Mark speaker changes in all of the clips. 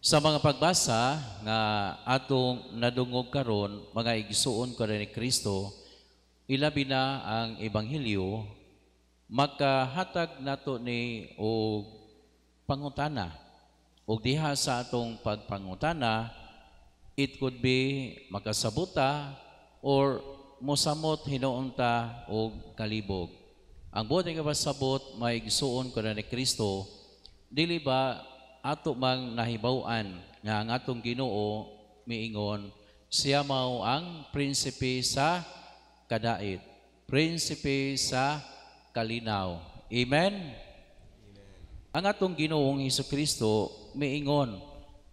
Speaker 1: Sa mga pagbasa nga atong nadungog karon, mga igsuon ko ni Kristo, ilabi na ang Ebanghelyo, makahatag nato ni og pangutana. Og diha sa atong pagpangutana, it could be makasabuta or mosamot hinuon ta og kalibog. Ang buot pasabot, mga igsuon ko ni Kristo, dili ba ato mang nahibaw-an nga ang atong Ginoo miingon siya mao ang prinsipe sa kadait, prinsipe sa kalinaw? Amen? Ang atong Ginoong Hesus Kristo miingon,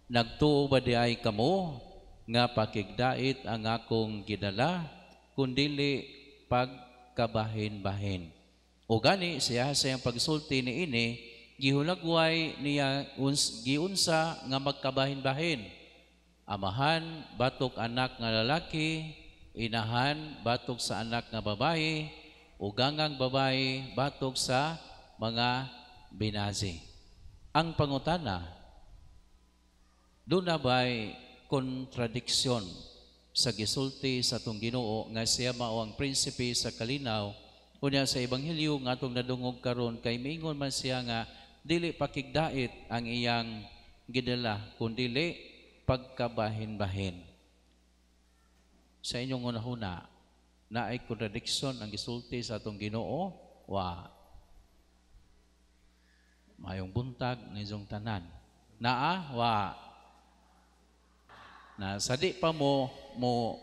Speaker 1: "Nagtuo ba diay kamo nga pakigdait ang akong gidala, kundili pagkabahin-bahin?" O gani siya sa iyang pagsulti niini, gihulagway niya giunsa nga magkabahin-bahin: amahan batok anak nga lalaki, inahan batok sa anak nga babae, ugangang babae batok sa mga binazi. Ang pangutana, duna ba'y kontradiksyon sa gisulti sa atong Ginoo nga siya mao ang prinsipe sa kalinaw, unya sa Ebanghelyo nga atong nadungog karon kay miingon man siya nga dili pakigdait ang iyang gidala kundili pagkabahin-bahin? Sa inyong hunahuna, naay contradiction ang gisulti sa atong Ginoo? Wa. Mayong buntag ninyong tanan. Naa? Wa. Na sa di pa mo mo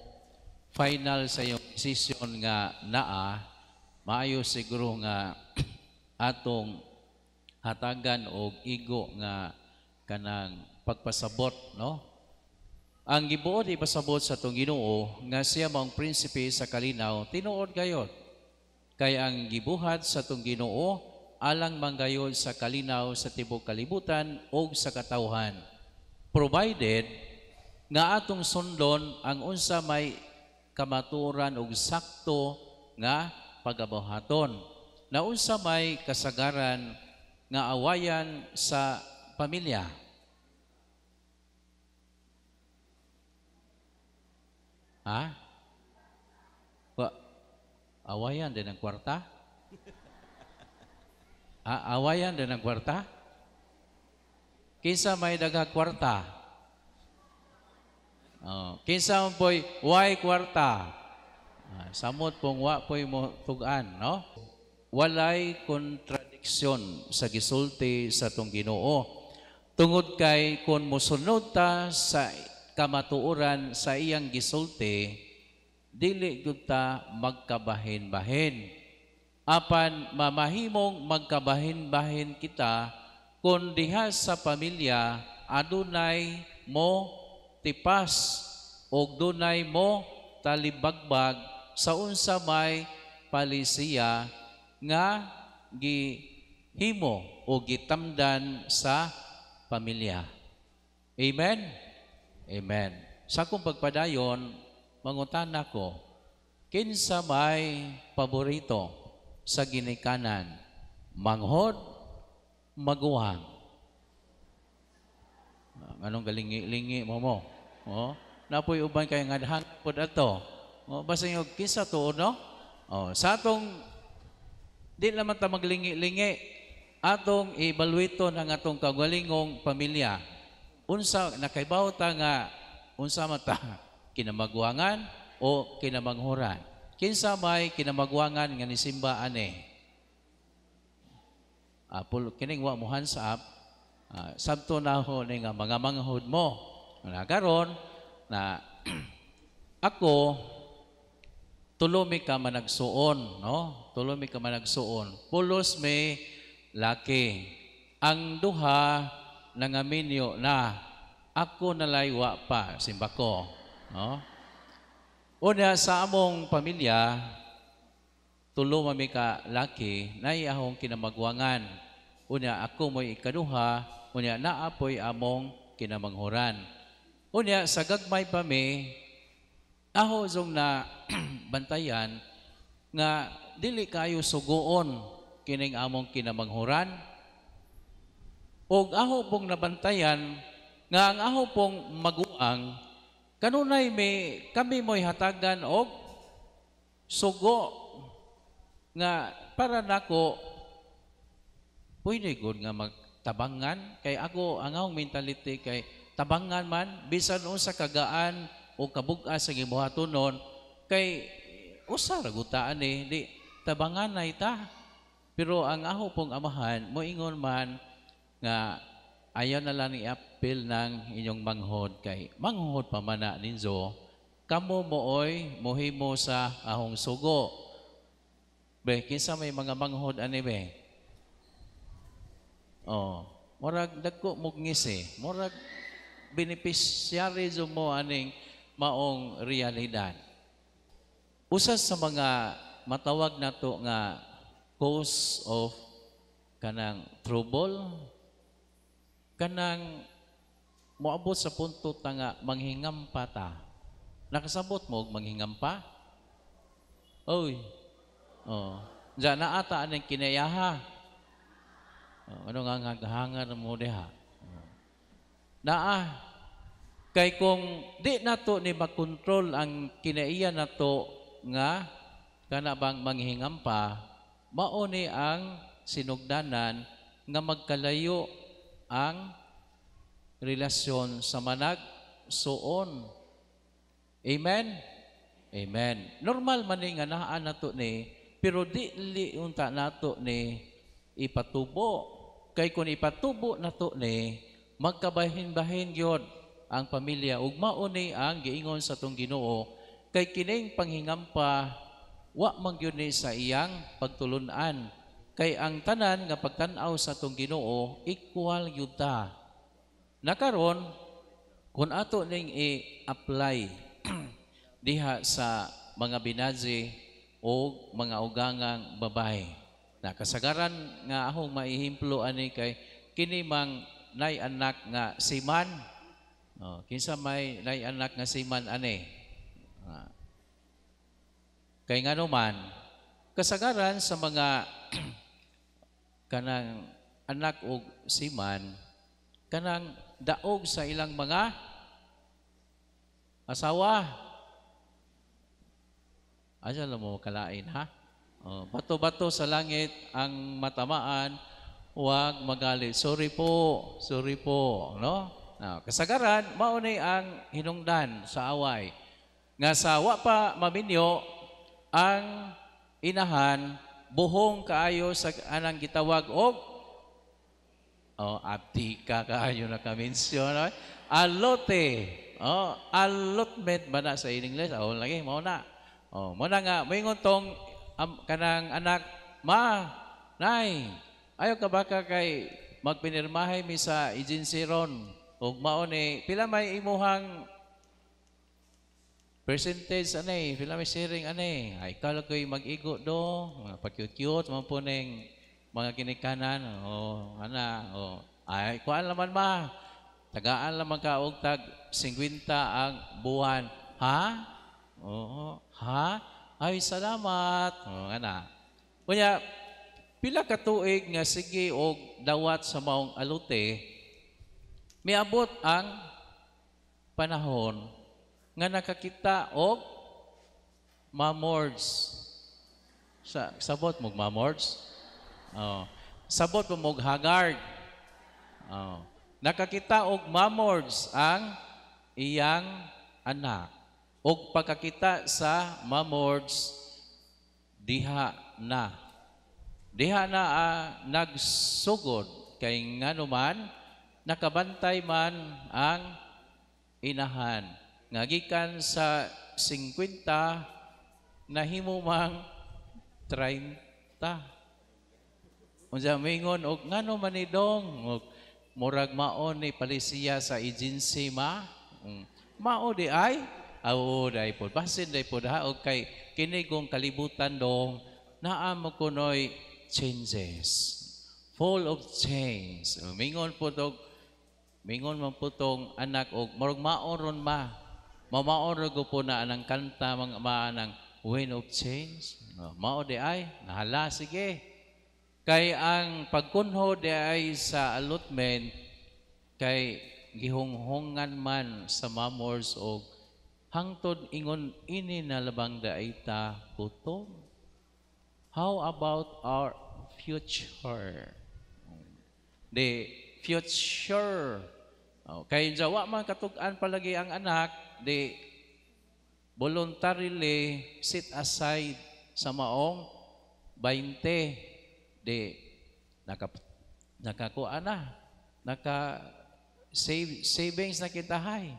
Speaker 1: final sa iyong decision nga naa, maayo siguro nga atong hatagan og igo nga kanang pagpasabot, no? Ang gibuot ipasabot sa atong Ginoo nga siya maong prinsipe sa kalinaw, tinuod gayod. Kay ang gibuhat sa atong Ginoo alang manggayod sa kalinaw sa tibok kalibutan og sa katawhan. Provided nga atong sundon ang unsa may kamatuoran og sakto nga pagabuhaton. Na unsa may kasagaran nga awayan sa pamilya? Ha? Wa, awayan din ang kwarta? Ha? Awayan din ang kwarta? Kinsa may daghang kwarta? Oh, kinsa man po'y way kwarta? Ah, samot pong wa po'y mo tugan, no? Walay kontradiksyon sa gisulti sa atong Ginoo. Tungod kay kung mosunod ta sa kamatuoran sa iyang gisulti, dili gyud ta magkabahin-bahin. Apan mamahimong magkabahin-bahin kita kung diha sa pamilya adunay mo tipas og dunay mo talibagbag sa unsa may palisiya nga gihimo o gitamdan sa pamilya. Amen? Amen. Sa akong pagpadayon, mangutana ko, kinsa may paborito sa ginikanan? Manghod, maguwang? Anong galingi-lingi mo mo? Oh, napoy uban kay nga pod ato. Oh, basta yung kinsa tuod, no? Oh, sa atong di naman ta maglingi-lingi, atong evaluaton ang atong kaugalingong pamilya. Unsa nakaibaw ta nga unsa man ta, kinamagwangan o kinamanghuran? Kinsa may kinamagwangan nga nisimba ani? Apol kining wa mo hands up. Sabto na ho ni nga mga manghod mo. Na karon na ako, tulo mi ka managsuon, no? Tulo mi ka managsuon. Pulos mi laki. Ang duha nangaminyo na, ako nalay wa pa simbako, no? Unya sa among pamilya, tulo man mi ka laki, nay ahong kinamagwangan. Unya ako mo'y ikaduha, unya naa po'y among kinamanghuran. Unya sa gagmay pa mi, aho zong na bantayan nga dili kayo suguon kining among kinamanghuran. Og aho pong nabantayan Nga ang aho pong maguang, kanunay may kami mo'y hatagan og sugo nga para nako pwede gud nga magtabangan, kay ako ang akong mentality kay tabangan man bisan unsa kagaan o kabug-as sa gibuhatonon, kay usa ra gutaan eh di tabangan na ita. Pero ang aho pong amahan moingon man nga ayaw na lang i-appeal ng inyong manghod kay manghod pa man na ninyo, kamo mooy mohimo sa ahong sugo. Be, kinsa may mga manghod ani be? Oh, murag dagko mo ngisi, murag beneficiary mo aning maong realidad. Usa sa mga matawag nato nga cause of kanang trouble, kanang moabot sa punto ta nga manghingampa ta. Nakasabot mo og manghingampa? Oy. Oh. Diyan na ata aning kinayaha. Oh, ano nga hangar mo diha? Oh. Naa kay kung di nato ni makontrol ang kinaiya nato nga kana bang manghingampa, mao ni ang sinugdanan nga magkalayo ang relasyon sa manag suon. Amen? Amen. Normal man ni nga naa nato ni, pero di li unta nato ni ipatubo. Kay kung ipatubo nato ni, magkabahin-bahin gyud ang pamilya. Ug mao ni ang giingon sa tong Ginoo, kay kining panghingampa wa man gyud ni sa iyang pagtulun-an. Kay ang tanan nga pagtan-aw sa atong Ginoo equal gyud ta. Nakaron kung ato ning i-apply diha sa mga binaji o mga ugangang babae. Na kasagaran nga akong maihimplo ani kay kini mang nay anak nga siman. Oh, kinsa may nay anak nga siman ani? Ah. Kay ngano man kasagaran sa mga kanang anak og siman, kanang daog sa ilang mga asawa. Asa lang mo kalain ha? Oh, bato-bato sa langit ang matamaan, huwag magalit. Sorry po, no? Now, kasagaran mao ni ang hinungdan sa away. Nga sa wa pa maminyo ang inahan, buhong kaayo sa anang gitawag og oh, abdi ka kaayo na ka-mention, no? Alote. Oh, allotment ba na sa English? Oh, lagi mao na. Oh, mo na nga moingon tong kanang anak, ma, nay, ayo ka baka kay magpinirmahay mi sa agency ron. Ug mao ni pila may imuhang percentage ani, pila may sharing ani. Ay kala ko'y mag-igo do, mga pa-cute-cute man po ning mga ginikanan. Oh, ana, oh. Ay kuan laman ma. Tagaan lamang ka og tag 50 ang buwan. Ha? Oo. Ha? Ay salamat. Oh, ana. Kunya pila ka tuig nga sige og dawat sa maong alute, miabot ang panahon nga nakakita og mamords. Sa sabot mog mamords? Oh. Sabot mo mog haggard. Oh. Nakakita og mamords ang iyang anak. Og pagkakita sa mamords, diha na. Diha na nagsugod kay nganuman nakabantay man ang inahan. Nga gikan sa 50 nahimo mang 30. Unsa mingon og ngano man ni dong, og murag mao ni palisiya sa agency ma. Mao di ay aw dai pod basin dai pod ha, og kay kini kong kalibutan dong naa mo kunoy changes, full of change. Mingon po tog mingon man po tong anak og murag mao ron ma. Mamao ra po na anang kanta mga maanang wind of change. No, mao di ay nahala sige. Kay ang pagkunho di ay sa allotment kay gihunghungan man sa mamors og hangtod ingon ini na labang daita gutom. How about our future? The future. Oh, kay jawa man katug-an palagi ang anak, di voluntarily set aside sa maong 20, di nakakuha na, naka savings na kita hay.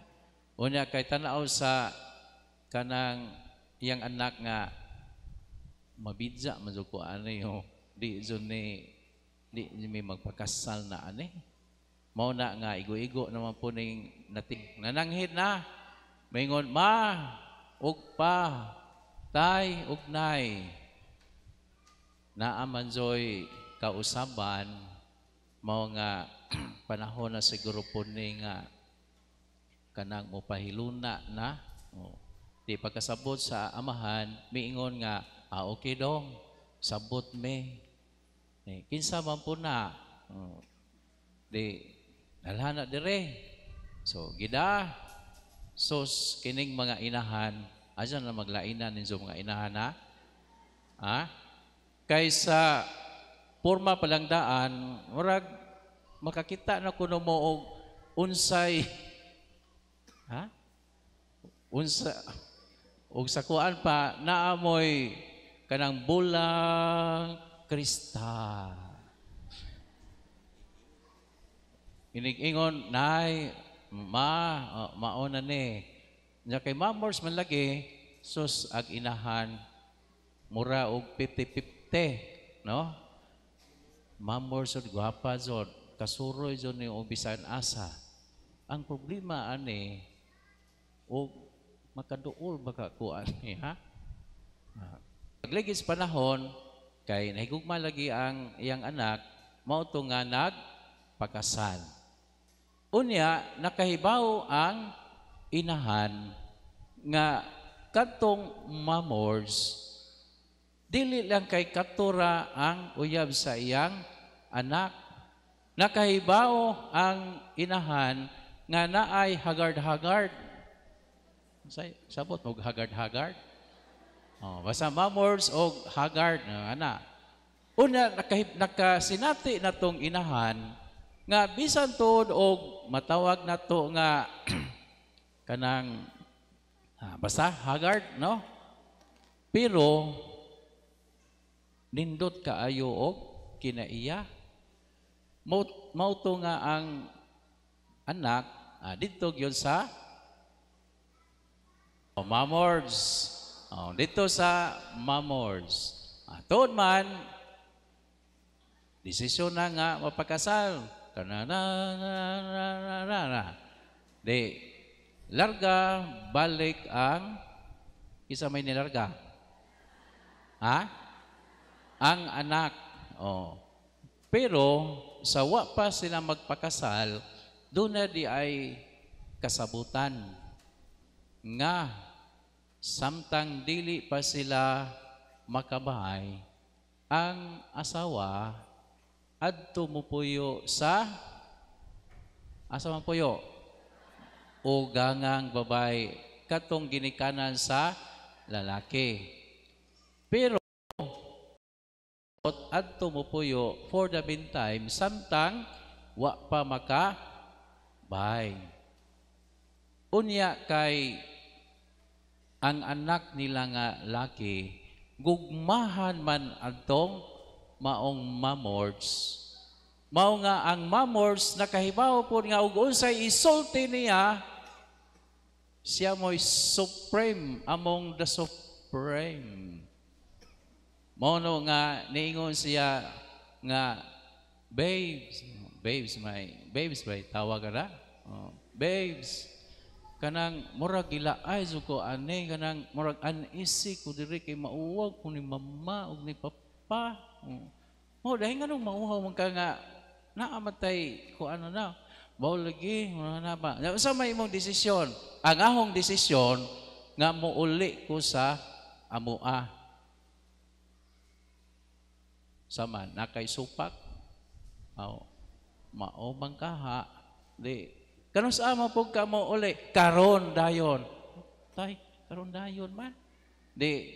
Speaker 1: Unya kay tanaw sa kanang iyang anak nga mabidya man jud ko ani, oh, di jud ni di mi magpakasal na ani. Mao na nga igo-igo naman po ning nating nananghid na. Maingon ma ug pa, tay ug nay. Naa man joy kausaban, mao nga panahon na siguro po ni nga kanang mopahiluna na. Oh. Di pagkasabot sa amahan, miingon nga, "Ah, okay dong, sabot me. Eh, kinsa man po na?" Oh. Di, dalhan na dire. So, gida, sos, kining mga inahan, asa na maglainan ninyo mga inahan ha? Ha? Kaysa porma palang daan, murag makakita na kuno mo og unsay, ha? Unsa og sa kuan pa naamoy kanang bulang kristal. Inig-ingon, "Nay, ma, oh, mao na ni." Nya kay mamors man lagi, sus ag inahan mura og 50-50, no? Mamors og gwapa jud, kasuroy jud ni og bisan asa. Ang problema ani og makaduol baka ko ani ha? Pagligis panahon kay nahigugma lagi ang iyang anak, mao to nga nagpakasal. Unya nakahibaw ang inahan nga kadtong mamors dili lang kay katura ang uyab sa iyang anak. Nakahibaw ang inahan nga naay hagard-hagard. Sabot og hagard-hagard. Oh, basta mamors og hagard na ana. Una nakasinati na tong inahan nga bisan tuod og matawag nato nga kanang basta hagard, no? Pero nindot kaayo og kinaiya. Mao to nga ang anak didto gyud sa mamors. Oh, dito sa mamors. Tuod man desisyon na nga mapakasal. Kana na na na na na na. Di larga balik ang isa may nilarga. Ha? Ang anak. Oh. Pero sa wa pa sila magpakasal, doon na di ay kasabutan nga samtang dili pa sila makabahay, ang asawa adto mupuyo sa asa man puyo o gangang babae katong ginikanan sa lalaki. Pero adto mupuyo for the meantime samtang wa pa makabay. Unya kay ang anak nila nga laki gugmahan man adtong maong mamords. Mao nga ang mamords nakahibaw pod nga og unsay isulti niya, siya mo'y supreme among the supreme. Mao no nga niingon siya nga, "Babes, babes, may babes bay tawag ka na? Oh, babes, kanang murag ilaay jud ko ani, kanang murag uneasy ko diri kay mauwag ko ni mama ug ni papa." Oh, dahil nganong mauhaw man ka nga naamatay ko ano na. Mao lagi, wala na ba? Unsa may imong desisyon? Ang ahong desisyon nga muuli ko sa amoa. Sama nakay supak. Aw, mao man kaha. Di Kanus-a man pud ka mo uli? Karon dayon. Tay, karon dayon man. Di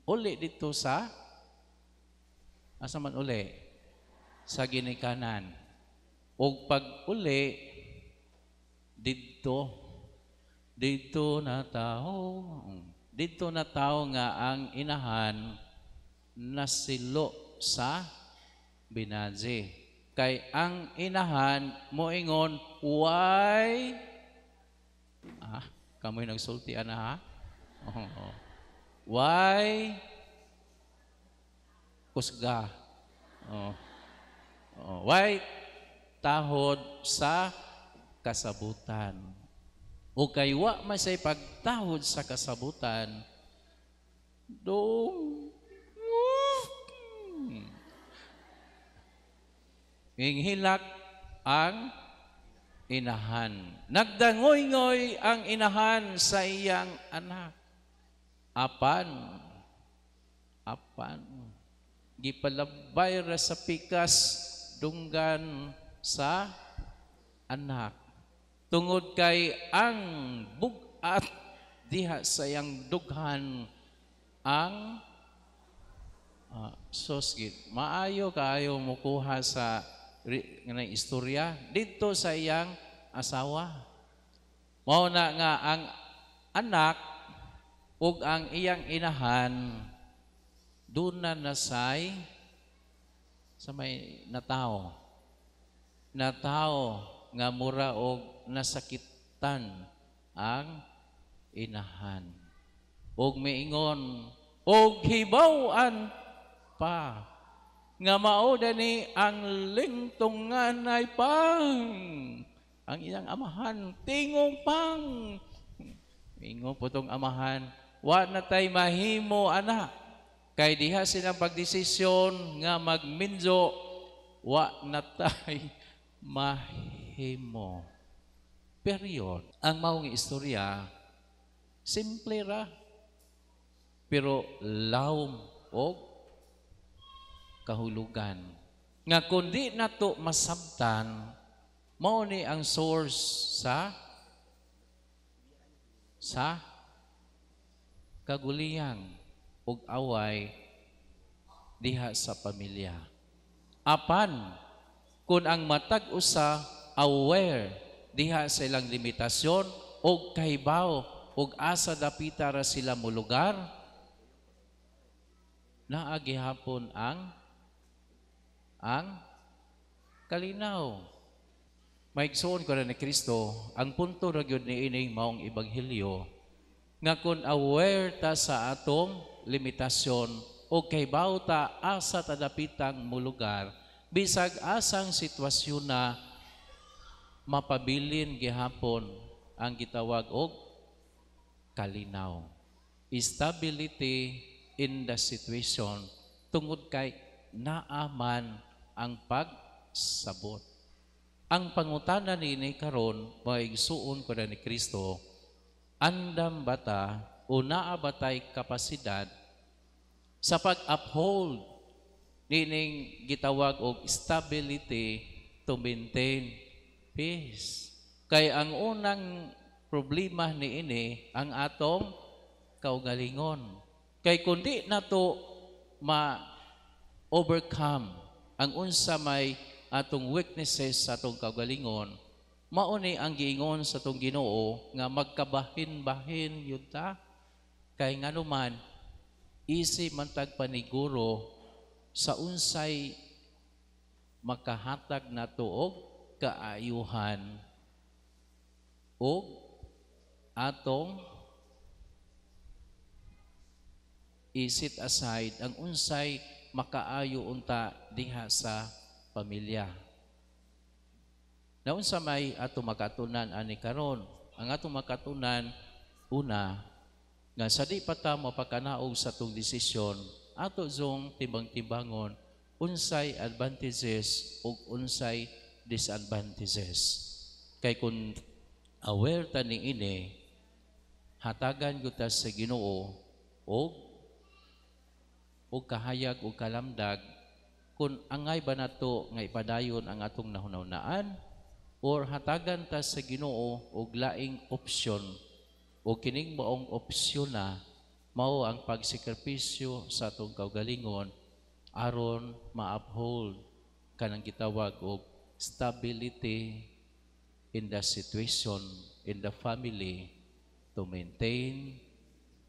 Speaker 1: uli dito sa asa man uli? Sa ginikanan. Og pag uli didto didto na tao didto na tao nga ang inahan nasilo sa binaji. Kay ang inahan moingon, "Why?" Ah, kamoy nagsulti ana ha? Oo. Why kusga? Oh. Oh, why tahod sa kasabutan? O kay wa man say pagtahod sa kasabutan, dong Hinghilak ang inahan. Nagdangoy-ngoy ang inahan sa iyang anak. Apan, apan, gipalabay ra sa pikas dunggan sa anak. Tungod kay ang bugat diha sa iyang dughan ang sos gid. Maayo kaayo mukuha sa nga istorya didto sa iyang asawa. Mao na nga ang anak ug ang iyang inahan duna na say sa may natao. Natao nga mura og nasakitan ang inahan. Og miingon og hibaw-an pa nga mao dani ang lingtungan ay pang ang iyang amahan tingong pang ingon po tong amahan, "Wa na tay mahimo, anak, kay diha silang pagdesisyon nga magminjo, wa na tay mahimo." Period. Ang maong istorya, simple ra pero lawom og kahulugan nga kung di nato masabtan, mao ni ang source sa kaguliyang ug away diha sa pamilya. Apan kung ang matag usa aware diha sa ilang limitasyon og kahibaw og asa dapita ra sila molugar, naa gihapon ang kalinaw. Maigsoon ko ni Kristo, ang punto ra gyud ni ining maong ebanghelyo nga kung aware ta sa atong limitasyon o kahibaw ta asa ta dapitang molugar, bisag asang sitwasyon na, mapabilin gihapon ang gitawag og kalinaw. Stability in the situation tungod kay naaman ang pagsabot. Ang pangutana nini karon, mga igsuon ko na ni Kristo, andam bata o naa ba tay kapasidad sa pag-uphold nining gitawag og stability to maintain peace? Kay ang unang problema niini ang atong kaugalingon. Kay kundi nato ma-overcome ang unsa may atong weaknesses sa atong kaugalingon, mao ni ang giingon sa atong Ginoo nga magkabahin-bahin yun ta. Kay nganuman, easy man tag paniguro sa unsay makahatag nato og kaayuhan og atong i-set aside ang unsay makaayo unta diha sa pamilya. Naunsa may ato makatunan ani karon? Ang ato makatunan, una, nga sa di pa ta mapakanaog sa atong desisyon, ato zong timbang-timbangon unsay advantages ug unsay disadvantages. Kay kung aware ta ni ini, hatagan gyud ta sa Ginoo og kahayag og kalamdag kung angay ba nato nga ipadayon ang atong nahunahunaan. or hatagan ta sa Ginoo og laing opsyon, o kining maong opsyon na mao ang pagsakripisyo sa atong kaugalingon aron ma-uphold kanang gitawag og stability in the situation in the family to maintain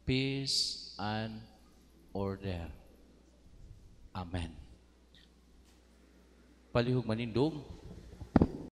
Speaker 1: peace and order. Amen. Palihog manindog.